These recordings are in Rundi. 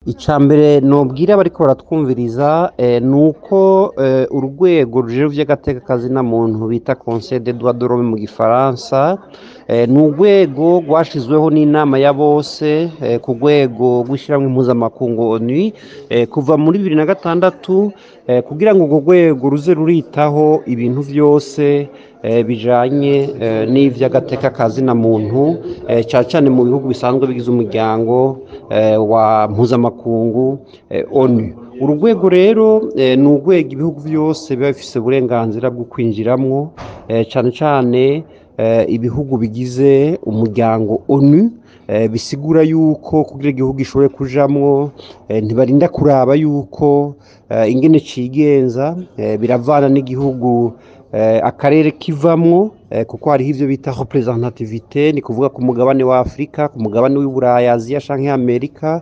Icya mbere nobwira abariko baratwumviriza ni uko urwego rujejwe ivy'agateka kazina muntu bita Conseil des droits de l'homme mu gifaransa, ni urwego rwashizweho n'inama ya bose ku rwego rw'ishirahamwe mpuzamakungu ONU kuva muri 2006, kugira ngo urwo rwego ruze ruritaho ibintu vyose bijanye n'ivy'agateka kazina muntu, cane cane mu bihugu bisanzwe bigize umuryango wa mpuzamakungu ONU. Uru rwego rero ni urwego ibihugu vyose biba bifise uburenganzira bwo kwinjiramwo, cane cane ibihugu bigize umuryango ONU. Bisigura yuko kugira igihugu gishobore kujamwo, ntibarinda kuraba yuko ingene cigenza, biravana n'igihugu akarere kivamwo, kuko hariho ivyo bita représentativité, ni kuvuga ku mugabane wa Afrika, ku mugabane w'Iburaya, Aziya canke Amerika,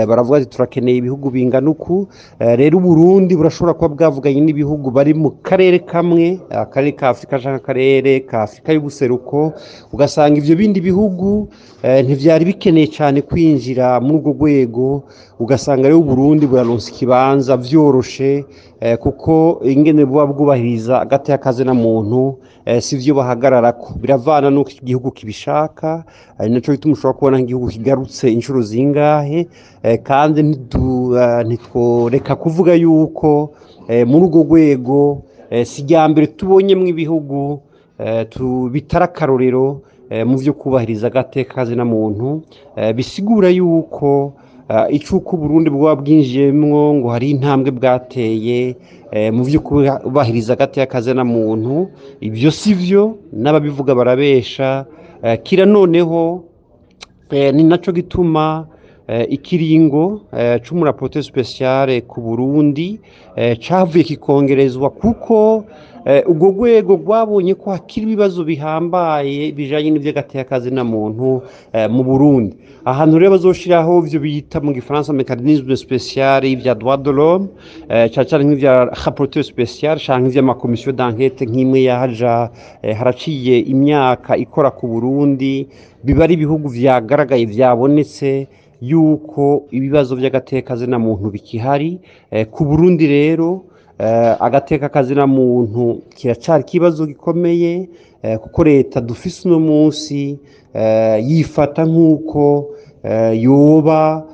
baravuga ati turakeneye ibihugu bingana uku. Rero Uburundi burashobora kuba bwavuganye n'ibihugu bari mu karere kamwe, akarere ka Afrika canke akarere ka Afrika y'ubuseruko, ugasanga ivyo bindi bihugu ntivyari bikeneye cane kwinjira muri urwo rwego, ugasanga rero Uburundi buraronsa ikibanza vyoroshe, kuko ingene buba bwubahiriza agateka kazina muntu sivyo bahagararako, biravana n'uko igihugu kibishaka. Ari naco gituma ushobora kubona nk'igihugu kigarutse inshuro zingahe, kandi ntitworeka kuvuga yuko muri urwo rwego si irya mbere tubonyemwo ibihugu bitari akarorero mu vyo kubahiriza agateka kazina muntu. Bisigura yuko icuko Uburundi bwoba bwinjiyemwo ngo hari intambwe bwateye mu vyo kubahiriza agateka kazina muntu, ivyo sivyo, n'ababivuga barabesha. Kira noneho ni naco gituma ikiringo c'umu rapporteur spécial ku Burundi cavuye kikongerezwa, kuko urwo rwego rwabonye ko hakiri ibibazo bihambaye bijanye n'ivy'agateka kazina muntu mu Burundi. Ahantu rero bazoshiraho ivyo bita mu gifaransa mécanisme spécial vya droit de l'homme, cane cane nk'ivya rapporteur spécial canke ivy'amakomisiyo d'enquête nk'imwe yahaja haraciye imyaka ikora ku Burundi, biba ari ibihugu vyagaragaye, vyabonetse yuko ibibazo vy'agateka kazina muntu bikihari. Ku Burundi rero agateka kazina muntu kiracari ikibazo gikomeye, kuko leta dufise uno munsi yifata nk'uko yoba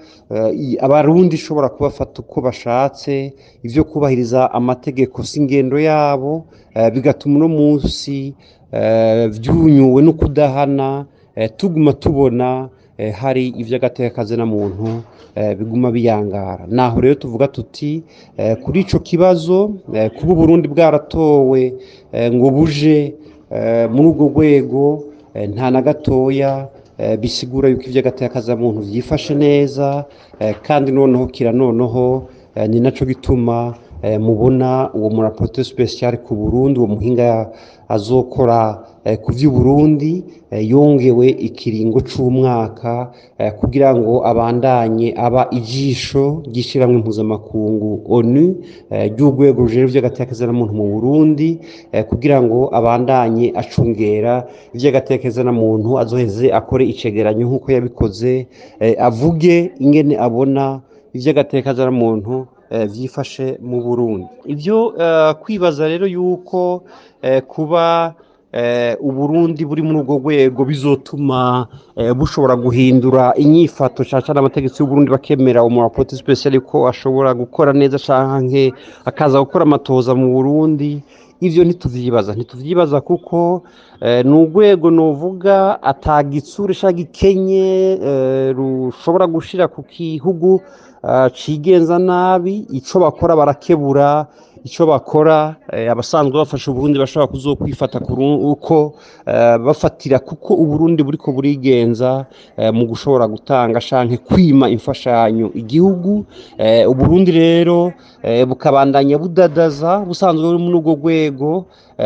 abarundi ishobora kubafata uko bashatse, ivyo kubahiriza amategeko si ingendo yabo, bigatuma uno munsi vyunyuwe no kudahana, tuguma tubona hari ivy'agateka kazina muntu biguma biyangara. Naho rero tuvuga tuti kuri ico kibazo, kuba Uburundi bwaratowe ngo buje muri urwo rwego, nta na gatoya bisigura yuko ivy'agateka kazina muntu vyifashe neza. Kandi noneho kira noneho ni naco gituma mubona uwo mu rapporteur spécial ku Burundi, uwo muhinga azokora ku vy'Uburundi, yongewe ikiringo c'umwaka kugira ngo abandanye aba ijisho ry'ishirahamwe mpuzamakungu ONU ry'urwego rujejwe ivy'agateka kazina muntu mu Burundi, kugira ngo abandanye acungera ivy'agateka kazina muntu, azoheze akore icegeranyo nk'uko yabikoze, avuge ingene abona ivy'agateka kazina muntu vyifashe mu Burundi. Ivyo kwibaza rero yuko kuba Uburundi buri muri urwo rwego bizotuma bushobora guhindura inyifato, cane cane abategetsi b'Uburundi bakemera umu rapporteur spécial ko ashobora gukora neza canke akaza gukora amatoza mu Burundi, ivyo ntituvyibaza, kuko ni urwego novuga atagitsure canke gikenye rushobora gushira ku gihugu cigenza nabi. Ico bakora barakebura, ico bakora abasanzwe bafasha Uburundi bashobora kuzokwifata uko bafatira, kuko Uburundi buriko burigenza mu gushobora gutanga canke kwima imfashanyo igihugu. Uburundi rero bukabandanya budadaza busanzwe buri muri urwo rwego,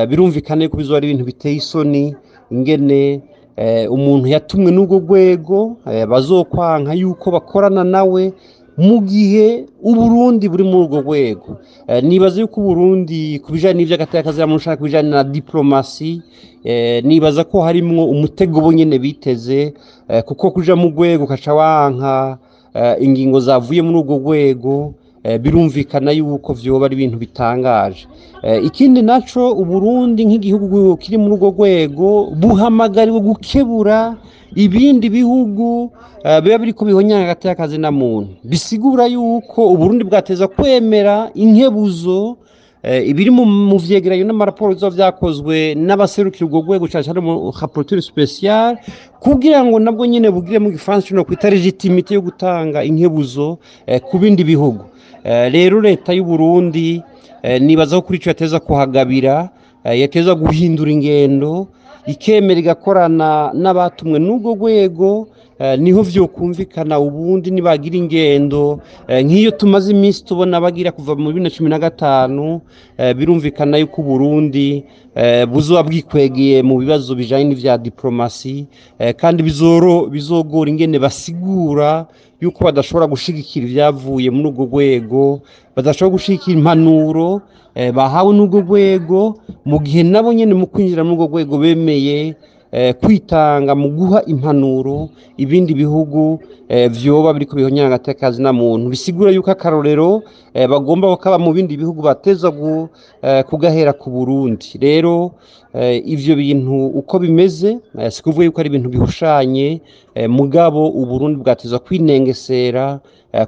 birumvikana yuko bizoba ari ibintu biteye isoni ingene umuntu yatumwe n'urwo rwego bazokwanka yuko bakorana nawe mu gihe Uburundi buri muri urwo rwego. Nibaza yuko Uburundi ku bijanye n'ivy'agateka kazina muntu canke ku bijanye na diplomasi, nibaza ko harimwo umutego bo nyene biteze, kuko kuja mu rwego ukaca wanka ingingo zavuye muri urwo rwego, birumvikana yuko vyoba ari ibintu bitangaje. Ikindi naco, Uburundi nk'igihugu kiri muri urwo rwego buhamagariwe gukebura ibindi bihugu biba biriko bihonyanga agateka kazina muntu. Bisigura yuko Uburundi bwateza kwemera inkebuzo, ibiri mu vyegeranyo n'amaraporo bizoba vyakozwe n'abaserukira urwo rwego, cane cane mu rapporteur spécial, kugira ngo nabwo nyene bugire, mu gifaransa no kwita légitimité, yo gutanga inkebuzo ku bindi bihugu. Rero leta y'u Burundi, nibaza ko kuri ico yateza kuhagabira, yateza guhindura ingendo, ikemera igakorana n'abatumwe n'urwo rwego, niho vyokumvikana. Ubundi nibagira ingendo nk'iyo tumaze iminsi tubona bagira kuva mu 2015, birumvikana yuko Uburundi buzoba bwikwegeye mu bibazo bijanye n'ivya diplomasi, kandi bizogora ingene basigura yuko badashobora gushigikira ivyavuye muri urwo rwego, badashobora gushigikira impanuro bahawe n'urwo rwego, mu gihe nabo nyene mu kwinjira muri urwo rwego bemeye kwitanga mu guha impanuro ibindi bihugu vyoba biriko bihonyanga agateka kazina muntu. Bisigura yuko akarorero bagomba bakaba mu bindi bihugu bateza kugahera ku Burundi. Rero ivyo bintu uko bimeze, si kuvuga yuko ari ibintu bihushanye, mugabo Uburundi bwateza kwinengesera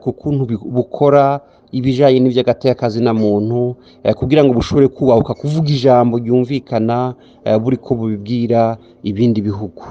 ku kuntu bukora ibijanye n'ivy'agateka kazina muntu, kugira ngo bushobore kubahuka kuvuga ijambo ryumvikana buriko bubibwira ibindi bihugu.